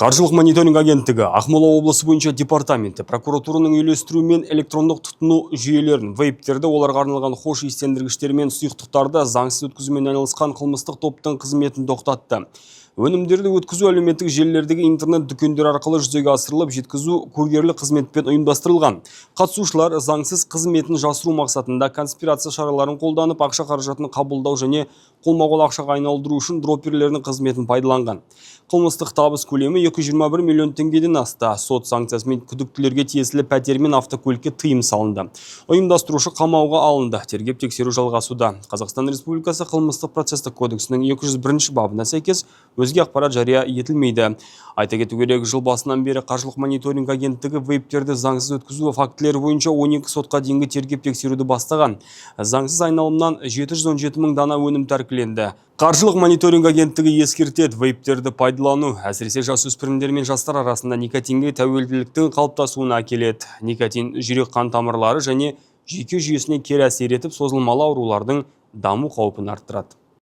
Қаржылық мониторинг агенттігі Ақмола облысы бойынша департаменті прокуратураның үйлестіруімен электрондық тұтыну жүйелерін, вейптерді, оларға арналған хош иістендіргіштер мен сұйықтықтарды заңсыз өткізумен айналысқан қылмыстық топтың қызметін тоқтатты. Өнімдерді өткізу әлеуметтік желілердегі интернет дүкендер арқылы жүзеге асырылып, жеткізу курьерлік қызметпен ұйымдастырылған. Қатысушылар заңсыз қызметін жасыру мақсатында конспирация шараларын қолданып, ақша қаражатын қабылдау және қолма-қол ақшаға айналдыру үшін дропперлердің қызметін пайдаланған. Қылмыстық табыс көлемі 221 миллион теңгеден асты. Сот санкциясымен күдіктілерге тиесілі пәтер мен автокөлікке тыйым салынды. Ұйымдастырушы қамауға алынды. Тергеп тексеру жалғасуда. Қазақстан Республикасы Қылмыстық процестік кодексінің 201 бабына сәйкес өзге ақпарат жария етілмейді. Айта кету керек, жыл басынан бері Қаржылық мониторинг агенттігі вейптерді заңсыз өткізу фактілері бойынша 12 сотқа дейінгі тергеп тексеруді бастаған. Заңсыз айналымнан 717 мың дана өнім тәркіленді. Қаржылық мониторинг агенттігі ескертеді: вейптерді пайдалану әсіресе жасөспірімдер мен жастар арасында никотинге тәуелділіктің қалыптасуына әкеледі. Никотин жүрек қан тамырлары және жүйке жүйесіне кері әсер етіп, созылмалы аурулардың даму қаупін арттырады.